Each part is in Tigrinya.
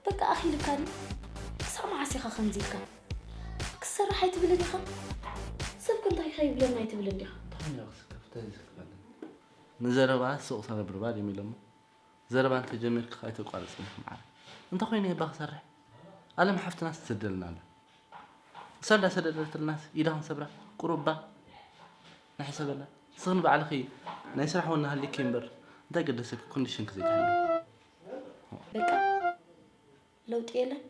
በቃ ኣኺልካ ድዩ? ክሳብ መዓስ ኢኻ ከምዚ ኢልካ? ክሰርሕ ኣይትብልን ኢኻ? ሰብ ከ እንታይ ከይብለና ኣይትብልን ዲኻ? እንታይ ኢኻ ክስከፍ? እንታይ ዘስክፍ ኣለኒ? ንዘረባ ስቕ ተነብር ባል እዮም ኢሎሞ። ዘረባ እንተጀሚርካ ኣይተቋርጽን ኢኻ መዓረ። እንተኾይኑ እየ እባ ክሰርሕ። ኣለም ሓፍትናስ ትሰደልና ኣላ። ንሳ እንዳሰደደትልናስ ኢዳ ክንሰብራ ቁሩባ ንሕሰበላ። ንስኽን ባዕልኺ ናይ ስራሕ ወኒ ሃልይኪ እምበር እንታይ ገደሰኪ ኮንዲሽንኪ ዘይትሕልዊ። በቃ ለውጢ የለን።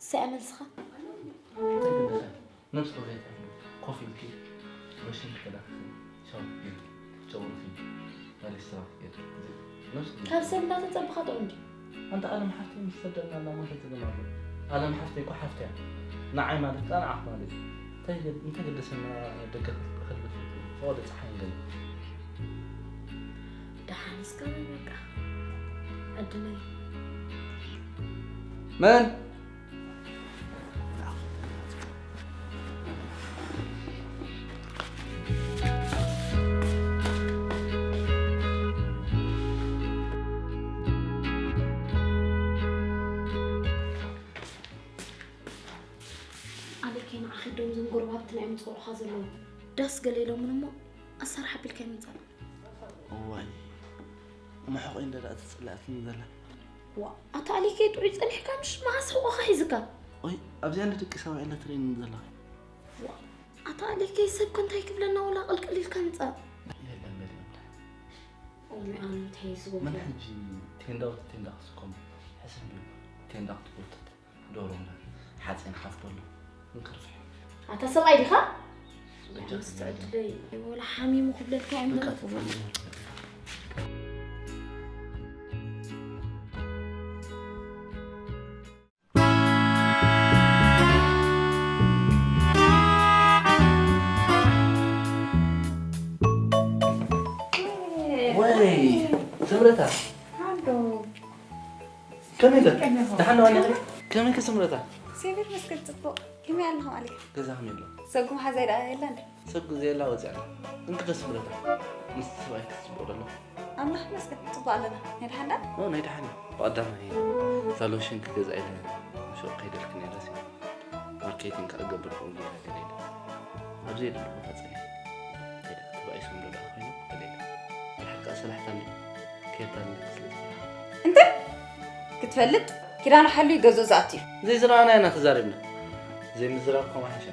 እሰይ ኣመልስኻ። ነብስ ኮፍ ኢልኪ ሎሽን ክዳን ሻወር ጌርኪ ጨጉርኪ ማለት ስራሕ ጌርኪ ነብስ ካብ ሰብ እንዳተጸበኻ ጥዑም ድዩ? ኣንታ ኣለም ሓፍተይ ምስ ሰደልና ኣላ ሞተ ትግም ኣሎ። ኣለም ሓፍተይ እኮ ሓፍተይ እያ። ንዓይ ማለት ከኣ ንዓኽ ማለት እዩ። እንታይ ገ- እንታይ ገደሰና ደገ ክልብስ ፈቐዶ ጸሓይ ንገል ደሓን እስከ በቃ ዕድለይ መን ኣሌኬ ንዓኺ ዶም ዞም ጎረባብትና እዮም ዝጸውዑኻ ዘለዉ። ዳስ ገለ ኢሎምን እሞ ኣሳርሓ ኣቢልካ ይምጻእ። እዋይ፣ እሞ ሕቖይ እንደ ደኣ ትጽልኣትኒ ዘላ። ዋ፣ ኣታ ኣሌኬ ጥዑይ ጸኒሕካ ምሽ መዓስ ሕቖኻ ሒዝካ? ኦይ፣ ኣብዚኣ ንደቂ ሰብኣይ ኣላ ትርእየኒ ዘለኺ። ዋ፣ ኣታ ኣሌኬ ሰብ ከ እንታይ ክብለና ወላ ቅልቅል ኢልካ ምጻእ። የለን በል የብላ። ኦይ፣ ኣነ እንታይ ዝገብሮ? መን ሕጂ ቴንዳ ወዲ ቴንዳ ክስከሙ? ሕስብ ቢሉ ቴንዳ ክትጎትት። ዶሮና ሓፂን ሓፍ በሎ እንክርፍሕ። ኣታ ሰብኣይ ዲኻ? በጃ ምስትዕድለይ ወላ ሓሚሙ ክብለልካ እየ እምበር። ወይ ስምረታ። ሃሎ። ከመይ ኢለ? ከመይ ኢኹም? ደሓን ዶ ኣለኺ? ከመይ ከ ስምረታ? እግዚኣብሔር ይመስገን ጽቡቕ። ከመይ ኣለኹም ኣሊኻ? ገዛ ከመይ ኣሎ? ሰጉ መሓዛይ ደኣ የላ እንዴ? ሰጉ ዘየላ ወፂኣ። እንክደ ስምረታ። ምስ ሰብኣይ ክትጽቡቕ ደሎ? ኣምላኽ ይመስገን ጽቡቕ ኣለና። ናይ ደሓን ደኣ? ኦ፣ ናይ ደሓን እዩ። ብቐዳማይ እታ ሎሽን ክገዝኣ ኢለ ሹቕ ከይደልክ ነይረሲ። ማርኬቲንግ ክገብር ክውን ጌራ ገለ ኢለ። ኣብ ዘየድሊ ቦታ ጸኒሐ። ከይደ ተባኢሶም ዶ ደኣ ኮይኖም ገለ ኢለ። ብሓቂ ኣሰላሕታ እንዲ ከየታልልክ ስለ ዝፈራሕኩ። እንታይ? ክትፈልጥ ኪዳኑ ሓልዩ ገዝኡ ዝኣቱ እዩ። ዘይዝረኣና ኢና ተዛሪብና። ዘይምዝራብ ከምኡ ሓሸ።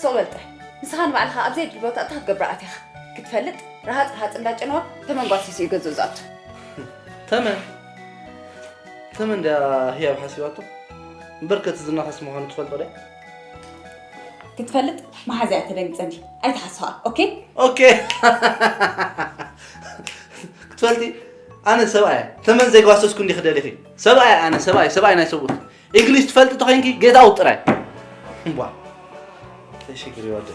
ሱቕ በል ጥራይ። ንስኻ ንባዕልኻ ኣብ ዘየድሊ ቦታ እንታይ ክትገብር ኣቲኻ? ክትፈልጥ ረሃጽ ረሃጽ እንዳጨነወ ተመን ጓሲሱ እዩ ገዝኡ ዝኣቱ። ተመን? ተመን ድያ ህያብ ሓሲባቶ? እምበር ከ እቲ ዝናኸስ ምዃኑ ትፈልጦ ድያ? ክትፈልጥ መሓዛያ ተደንግጸኒ ኣይትሓስኻ። ኦኬ? ኦኬ። ክትፈልጢ ኣነ ሰብኣይ እየ። ተመን ዘይጓሰስኩ እንዲኺ ደሊኺ። ሰብኣይ ኣነ፣ ሰብኣይ፣ ሰብኣይ ናይ ሰብኡት። እንግሊሽ ትፈልጢ ተኾይንኪ ጌት ኣውት ጥራይ። እምቧ። ተሽግሪ ወደ።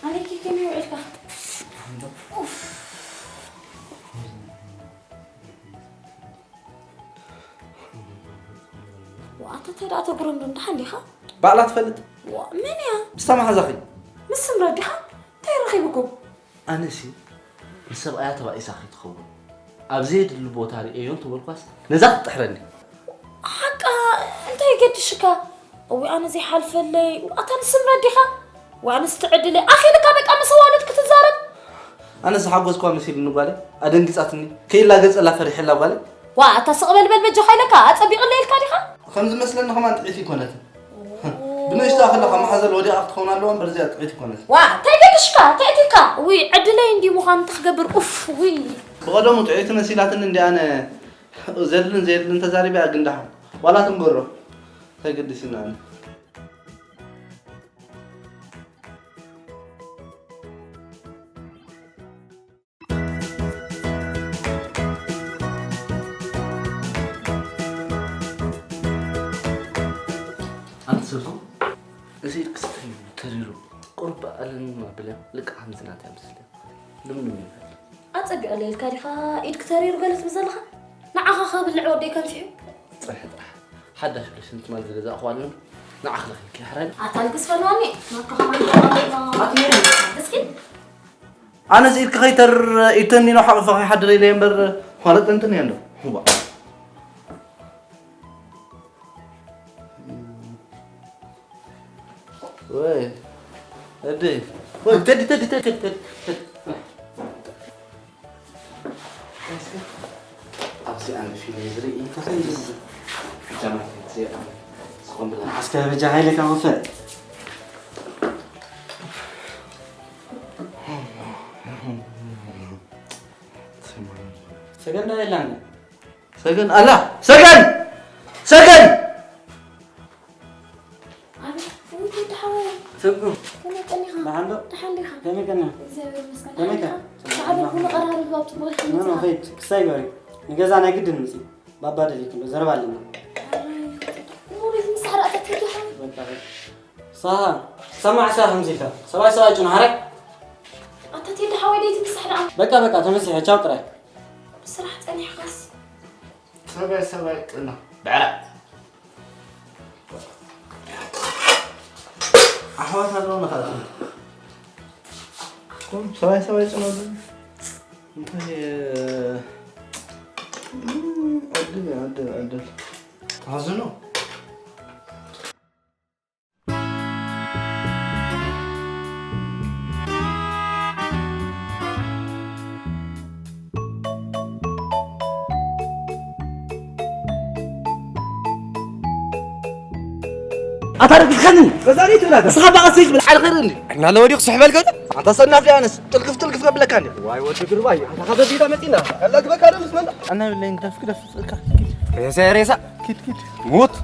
ኣነኪ ከመይ ውዒልካ? ኡፍ። ዋእ፣ ኣታ እንታይ ደኣ ተጉረምርም ደሓን ዲኻ? ባዕላ ትፈልጥ። ዋእ፣ መን እያ? ምስታ መሓዛኺ። ምስ ስምረት ዲኻ? እንታይ ረኺብኩም? ኣነሲ ንሰብኣያ ተባኢሳ ከይትኸውን ኣብ ዘየድሊ ቦታ ርእየዮ እንተበልኳስ ነዛ ክትጥሕረኒ። ሓቃ እንታይ ይገድሽካ? እዊ ኣነ ዘይሓልፈለይ። ኣታ ንስምረት ዲኻ? ዋንስ ትዕድለ ኣኺልካ በቃ ምስ ኣዋልድ ክትዛረብ። ኣነ ዝሓጎስኳ መሲሉኒ ጓለይ ኣደንጊጻትኒ። ከይላገጸላ ፈሪሐላ ጓለይ። ዋ ኣታ ስቕ በል በል በጃኻ ኢለካ ኣጸቢቕለይ ኢልካ ዲኻ? ከም ዝመስለኒ ከማን ጥዒት ይኮነትን። ብንእሽቶ ኣኸላ ካብ መሓዘል ወዲቓ ክትኸውን ኣለዋ እምበር እዚኣ ጥዒት ይኮነትን። ዋ እንታይ ገድሽካ ተእቲካ ውይ ዕድለይ እንዲ ምዃኑ ተክገብር ኡፍ ውይ። ብቐደሙ ጥዒት መሲላትኒ እንዲ ኣነ ዘድልን ዘየድልን ተዛሪበያ ግን ደሓን ዋላ ትንበሮ እንታይ ገድስና ኣነ። ኣንስኹ እዚ ክስተይ ተሪሩ ቁርብ ኣለኒ ማብልያ ልክዕ ከምዚ ናተይ ኣምስልያ ልምሉም ይበል። ኣጸቢቕ ኣለልካ ዲኻ ኢድክ ተሪሩ ገለ ትብል ዘለኻ? ንዓኻ ከብልዕ ወደይ ከምዚሑ። ጽንሒ ጥራሕ ሓዳሽ ብልሽንቲ ማል ዝገዛእኽዋ ኣለኒ ንዓኽ ረኺብኪ ሕራይ። ኣታ ልግስ ፈንዋኒ ናካ ከማን ኣትሜሪ። እስኪ ኣነስ ኢድኪ ከይተር ኢተኒኖ ሓቕፈ ከይሓድር ኢለ እምበር ኳለጠንትን እየ እንዶ። ሁባ ወይ እዲ ወይ ተዲ ተዲ ተዲ ተዲ ተዲ ኣብዚ ኣነ ፊልም ዝርኢ እንተኸይድ ፊልም ዝርኢ እስከ በጃ ሃይለ ካወፈ ሰገን ዳ የላን ሰገን ኣላ ሰገን ሰገን ኣቤት፣ ውይ፣ ወዲ ሓወይ፣ ሰጉ፣ ከመይ ቀኒኻ? ደሓን ዶ? ደሓን ዲኻ? ከመይ ቀኒኻ? እግዚኣብሔር ይመስገን። ከመይ ደሓን ዲኻ? ከ-? ሰዓት ኩሉ ቀራርብ ኣብ ጥቕሚ ኖ፣ ኖ፣ ኸይድ፣ ክሳይ ግበሪ። ንገዛ ናይ ግድን ምጺ። ባባ ደሊክ ዶ ዘረባ ኣለና። ኣረ፣ እሞ ቤት ምሳሕ ደኣ ተትከዲ ሓወይ። በቃ፣ በቃ። ሳሃ፣ ሰማዕ ሳሃ ከምዚ ኢልካ። ሰብኣይ ሰብኣይ ጭኑ ሓራይ። ኣታ ቴዲ ሓወይ ደይቲ ምሳሕ ደኣ። በቃ፣ በቃ፣ ተመሲሐ፣ ቻው ጥራይ። ብስራሕ ጸኒሕካስ? ሰብኣይ ሰብኣይ ጥና። ብዕራብ። ኣሕዋት ኣለውና ኻኣ። ኩም ሰብኣይ ሰብኣይ ጽኖ። እንታይ፣ እ፣ ዕድል፣ ዕድል፣ ዕድል። ተሓዝኖ። ኣታ ርግጽ ከኒ። በዛኒ ትብላ። ንስኻ በቃ ስጅ ብልዓል ኸይር እንዲ። እና ለወዲቕ ስሕ በል ከደ። ኣንታ ሰናፍ ዲያንስ፣ ጥልቅፍ ጥልቅፍ ከብለካ እንዲ። ዋይ ወዲ ግርባይ፣ ኣታ ካብ በዲዳ መጺና። ከላ ግበካ ዶ ምስ መን? ኣና ብለኝ ግደፍ፣ ግደፍ፣ ጽልካ። ሬሳ፣ ሬሳ። ኪድ፣ ኪድ። ሙት።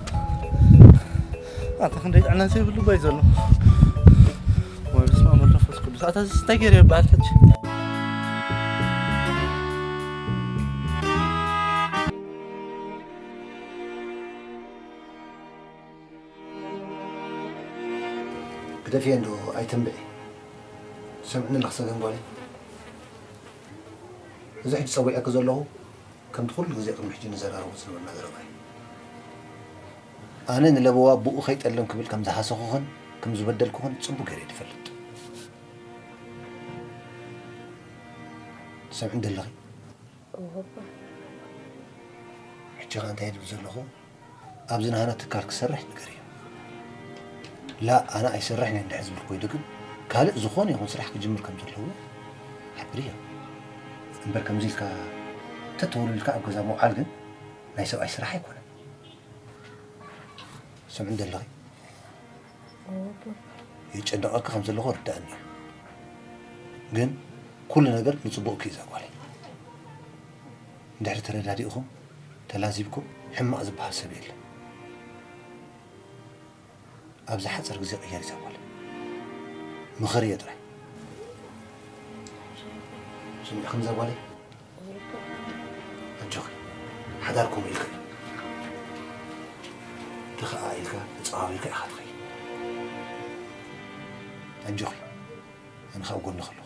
ኣታ ክንደይ ጥዕና ዘይብሉ ባይ ዘሎ። ወይ በስመ ኣብ ወወልድ ወመንፈስ ቅዱስ። ኣታ እዚ እንታይ ገይሩ ይበሃል ሕጂ? ግደፍየ እንዶ ኣይተንብዒ። ሰምዕኒ ኣለኺ ሰገን ጓለይ። እዚ ሕጂ ጸዊዐኪ ዘለኹ ከምቲ ኩሉ ግዜ ቅድሚ ሕጂ ንዘራረቦ ዝነበርና ዘረባ እዩ። ኣነ ንለበዋ ብኡ ከይጠልም ክብል ከም ዝሃሰኹኽን ከም ዝበደልኩኽን ጽቡቕ ገይረ እየ ዝፈልጥ። ትሰምዕኒ ደለኺ? እወ ኣባ። ሕጂ ኸኣ እንታይ ዝብል ዘለኹ? ኣብዚ ናህና ትካል ክሰርሕ ንገርዮ። ላ ኣነ ኣይሰርሕን እየ እንድሕር ዝብል ኮይኑ ግን ካልእ ዝኾነ ይኹን ስራሕ ክጅምር ከም ዘለዎ ሓብርዮ። እምበር ከምዚ ኢልካ ተተወልልካ ኣብ ገዛ ምውዓል ግን ናይ ሰብኣይ ስራሕ ኣይኮነን። ሰምዕኒ ደለኺ? የጨንቐኪ ከም ዘለኹ ርዳእኒ እዩ። ግን ኩሉ ነገር ንጽቡቕኪ እዩ እዛ ጓለይ። እንድሕሪ ተረዳዲእኹም ተላዚብኩም ሕማቕ ዝበሃል ሰብ የለን። ኣብዚ ሓፂር ግዜ ቅየሪ እዛ ጓል። ምኸርዮ ጥራይ። ስምዒ ከምዛ ጓለይ? ኣጆኺ፣ ሓዳር ከምኡ ኢልካ እዩ። ተኸኣ ኢልካ፣ ተጸዋዊርካ ኢኻ ትኸይድ። ኣጆኺ፣ ኣነ ካብ ጎንኺ ኣለኹ።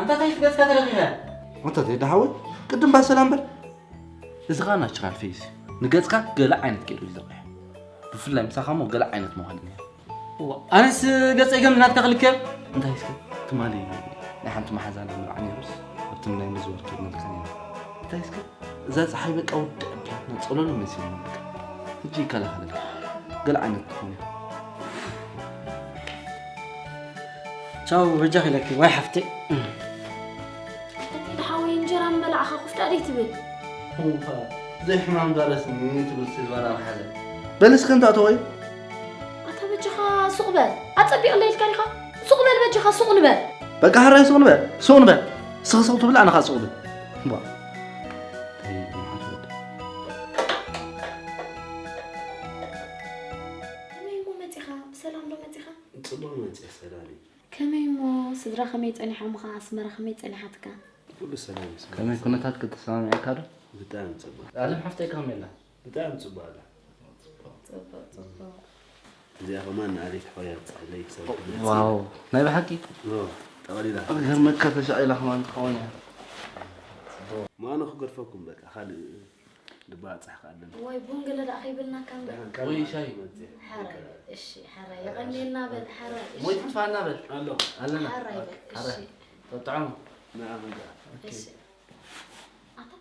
እንታይ ትገጽካ ተረኺኸ? ኣታ ቴዲ ሓወይ፣ ቅድም ባሰላም በል። እዚ ኸኣ ናቹራል ፌስ እዩ። ንገጽካ ገለ ዓይነት ገይሩ እዩ ዘቕርሖ። ብፍላይ ምሳኻ እሞ ገለ ዓይነት ምዃን እኒሀ። እዋ፣ ኣነስ ገጸይ ከም ናትካ ክልከ? እንታይ እስከ ትማሊ ናይ ሓንቲ መሓዛና መርዓ ነይሩስ ኣብቲ ናይ ምዝዋር ከይድናልካ ነይሩ። እንታይ እስከ እዛ ጸሓይ በቃ ውድእ ኣቢላትና ጸለሉ መሲልና በቃ። ሕጂ ይከላኸለልካ። ገለ ዓይነት ትኾን እያ። ቻው በጃኺ ኢለኪ ዋይ ሓፍተይ። ተቲ ደሓወይ እንጀራ ምበላዕኻ ኩፍታ ደይ ትብል? እውፋ፣ ዘይሕማም ጋረስኒ ትብል ሲልቫና መሓዘ። በል እስከ እንታእተወይ? ኣታ በጃኻ ሱቕ በል። ኣጸቢቕለይ ኢልካ ዲኻ? ሱቕ በል በጃኻ ሱቕ ንበል። በቃ ሕራይ ሱቕ ንበል፣ ሱቕ ንበል። ስኽ ስቕ ትብል ኣነ ኸኣ ሱቕ ብል። እምቧ። ተይ፣ መሓዘ ወዲ። ከመይ እሞ መጺኻ? ብሰላም ዶ መጺኻ? ጽቡቕ መጺኣ ሰላም እዩ። ከመይ እሞ ስድራ ከመይ ጸኒሖምኻ? ኣስመራ ከመይ ጸኒሓትካ? ኩሉ ሰላም እዩ። ከመይ ኩነታትኪ ተሰማሚዕካ ዶ? ብጣዕሚ ጽቡቕ። ኣለም ሓፍተይ ከመይ ኣላ? ብጣዕሚ ጽቡቕ ኣላ። ጽቡቕ፣ ጽቡቕ። እዚኣ ከማን ንኣሌት ኣሕዋያ ብጻሕለይ ክሳብ ትመጽእ። ዋው፣ ናይ ብሓቂ? ኦ፣ ጠቕሊላ። ክገርመካ ተሻቒላ ከማን ትኸውን እያ። ማኖ ክገርፈኩም በቃ፣ ካልእ ድባጻሕ ከኣለን። ወይ ቡን ገለ ደኣ ከይበልናካ እምበር። ደሓን ወይ ካልእ ሻይ። መጽእ። ሓራይ፣ እሺ፣ ሓራይ፣ የቐንየልና በል፣ ሓራይ፣ እሺ። ወይ ትጥፋና በል። ኣሎ። ኣለና። ሓራይ በል፣ እሺ። ሓራይ። ጠጥዖም። ንኣ መግኣ። ኦኬ። እሺ። ኣታ፣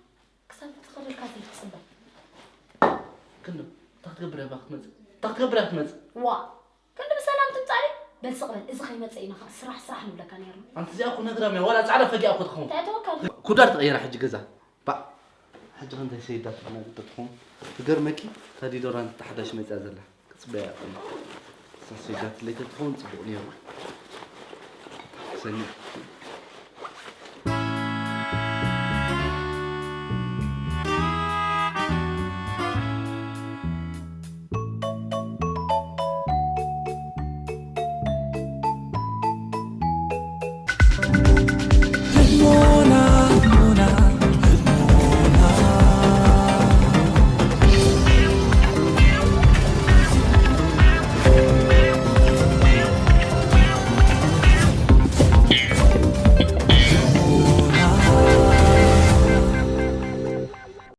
ክሳብ ትኸደልካ ዘይትጽበ። ክንዱ፣ እንታይ ክትገብር እያ ክትመጽእ? እንታይ ክትገብር እያ ክትመጽእ? ዋ፣ ክንዲ ብሰላም ትምጻእ ድዩ? በል ስቕ በል፣ እዚ ከይመጸ ኢና ኸኣ ስራሕ ስራሕ ንብለካ ነይርና። ኣንቲ እዚኣ እኮ ነግራም እያ፣ ዋላ ጻዕዳ ፈጊኣ እኮ ትኸውን። እንታይ ተወከል? ኩዳር ተቐየራ ሕጂ ገዛ። ባእ፣ ሕጂ ከ እንታይ ሰይዳ ትኾና ግጥር ትኸውን? ትገርመኪ፣ እታ ዲዶራንት እታ ሓዳሽ መጺኣ ዘላ። ክጽበያ እያ። እሳ ሰይዳ ትለይ ተትኸውን ጽቡቕ ነይሩ። ሰኒ።